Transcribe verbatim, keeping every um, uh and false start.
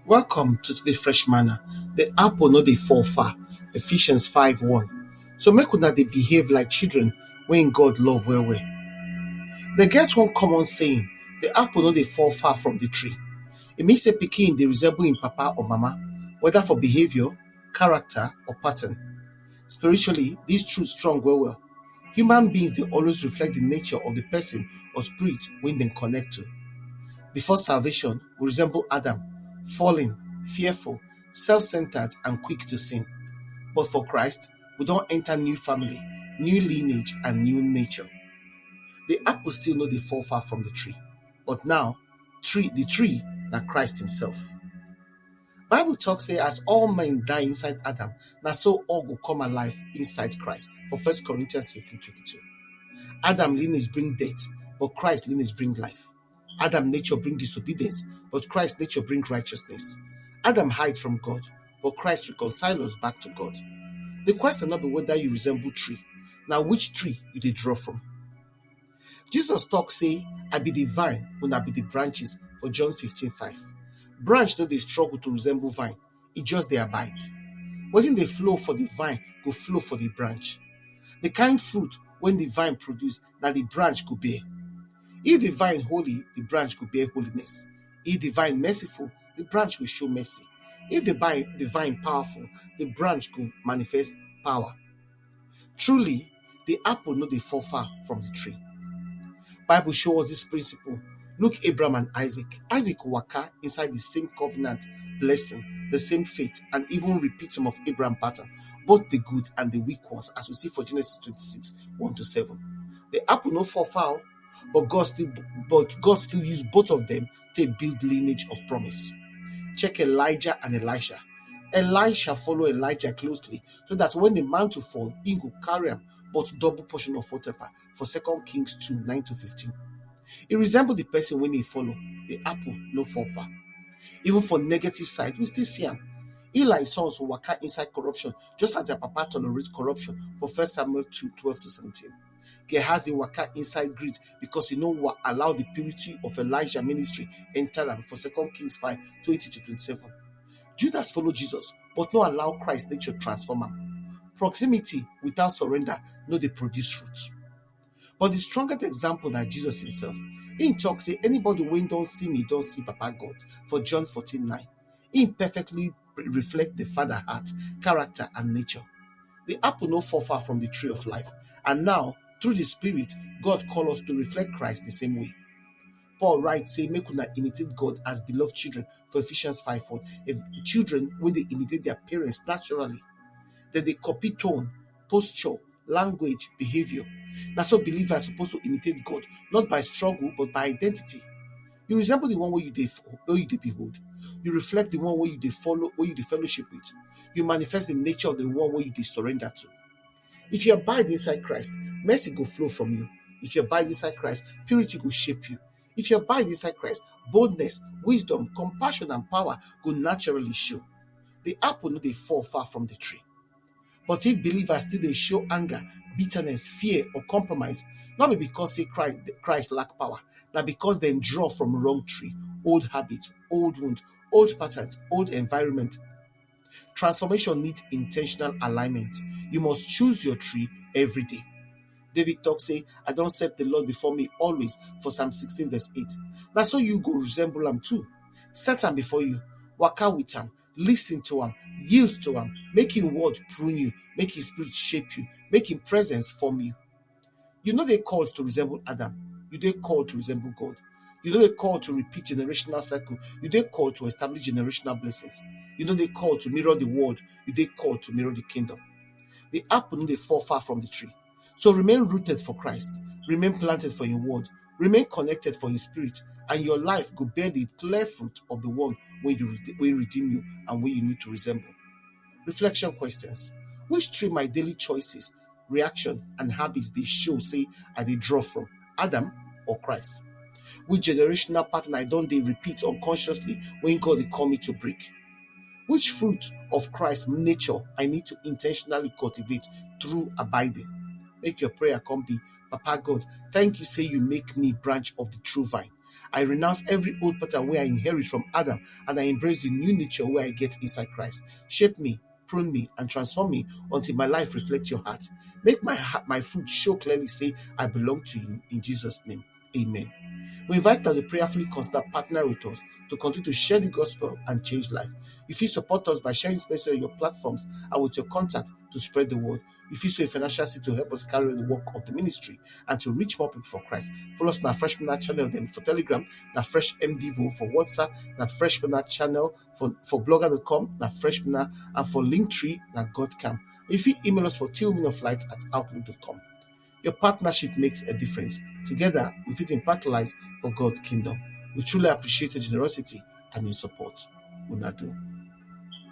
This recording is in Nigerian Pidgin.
Welcome to today Fresh Manna. The apple no dey fall far. Ephesians five one. So make una dey behave like children when God love well well. They get one common saying, the apple no dey fall far from the tree. It means say pikin dey resemble im papa or mama, whether for behavior, character, or pattern. Spiritually, this truth strong well well. Human beings dey always reflect the nature of the person or spirit wey dem connect to. Before salvation, we resemble Adam, fallen, fearful, self-centered, and quick to sin. But for Christ, we don enter new family, new lineage, and new nature. The apple still no dey fall far from the tree, but now tree the tree na Christ himself. Bible talk say as all men die inside Adam, na so all go come alive inside Christ. For First Corinthians fifteen twenty-two. Adam lineage bring death, but Christ lineage bring life. Adam nature bring disobedience, but Christ nature bring righteousness. Adam hide from God, but Christ reconcile us back to God. The question no be whether you resemble tree, na which tree you dey draw from. Jesus talk say, I be the vine, una be the branches, for John fifteen five. Branch no dey struggle to resemble vine, e just dey abide. Wetin dey flow for the vine go flow for the branch. The kind fruit wey the vine produce, na the branch go bear. If the vine holy, the branch go bear holiness. If the vine merciful, the branch go show mercy. If the vine, the vine powerful, the branch go manifest power. Truly, the apple no dey fall far from the tree. Bible show us this principle. Look Abraham and Isaac. Isaac waka inside the same covenant blessing, the same faith, and even repeat some of Abraham pattern, both the good and the weak ones, as we see for Genesis twenty-six, one to seven. The apple no fall far, but God still but God still use both of them to build lineage of promise. Check Elijah and Elisha. Elisha follow Elijah closely so that when the mantle fall, he go carry am, but double portion of whatever, for Second Kings two, nine to fifteen. He resemble the person when he follow, the apple no fall far. Even for negative side, we still see am. Eli sons waka inside corruption, just as their papa tolerate corruption for First Samuel two, twelve to seventeen. Gehazi waka inside greed because he no wa- allow the purity of Elijah ministry enter am for Second Kings five, twenty to twenty-seven. Judas follow Jesus, but no allow Christ nature transform am. Proximity without surrender no dey produce fruit. But the strongest example na Jesus himself. He talk say anybody wey don see me don see Papa God, for John fourteen nine. He perfectly re- reflect the Father heart, character, and nature. The apple no fall far from the tree of life, and now through the Spirit, God call us to reflect Christ the same way. Paul write say make una imitate God as beloved children for Ephesians five four. If children wey dey imitate their parents naturally, dem dey copy tone, posture, language, behavior. Na so believers suppose to imitate God, not by struggle but by identity. You resemble the one wey you dey f- wey you dey behold. You reflect the one wey you dey follow, wey you dey fellowship with. You manifest the nature of the one wey you dey surrender to. If you abide inside Christ, mercy go flow from you. If you abide inside Christ, purity go shape you. If you abide inside Christ, boldness, wisdom, compassion, and power go naturally show. The apple no dey fall far from the tree. But if believers still dey show anger, bitterness, fear, or compromise, not be because say Christ, Christ lack power, na because dem draw from wrong tree, old habits, old wound, old patterns, old environment. Transformation needs intentional alignment. You must choose your tree every day. David talk say, I don set the Lord before me always, for Psalm sixteen verse eight. Na so you go resemble am too. Set am before you, waka with am, listen to am, yield to am, make him word prune you, make him spirit shape you, make him presence form you. You no dey called to resemble Adam. You dey called to resemble God. You no dey called to repeat generational cycle. You dey called to establish generational blessings. You no dey called to mirror the world. You dey called to mirror the kingdom. The apple no dey fall far from the tree. So remain rooted for Christ. Remain planted for him word. Remain connected for his spirit. And your life go bear the clear fruit of the one wey you rede- wey redeem you and wey you need to resemble. Reflection questions. Which tree my daily choices, reaction, and habits dey show say I dey draw from, Adam or Christ? Which generational pattern I don dey repeat unconsciously wey God dey call me to break? Which fruit of Christ nature I need to intentionally cultivate through abiding? Make your prayer come be, Papa God, thank you say you make me branch of the true vine. I renounce every old pattern wey I inherit from Adam, and I embrace the new nature wey I get inside Christ. Shape me, prune me, and transform me until my life reflect your heart. Make my heart, my fruit show clearly say I belong to you, in Jesus' name. Amen. We invite you to prayerfully consider partner with us to continue to share the gospel and change life. You fit support us by sharing this message on your platforms and with your contact to spread the word. You fit sow a financial seed to help us carry the work of the ministry and to reach more people for Christ. Follow us on our Fresh Manna channel dem for Telegram, na Fresh M D V O, for WhatsApp, na Fresh Manna channel, for, for blogger dot com, na Fresh Manna, and for Linktree, na God Camp. You fit email us for two women of light at outlook dot com. Your partnership makes a difference. Together, we fit impact lives for God's kingdom. We truly appreciate your generosity and your support. Una do.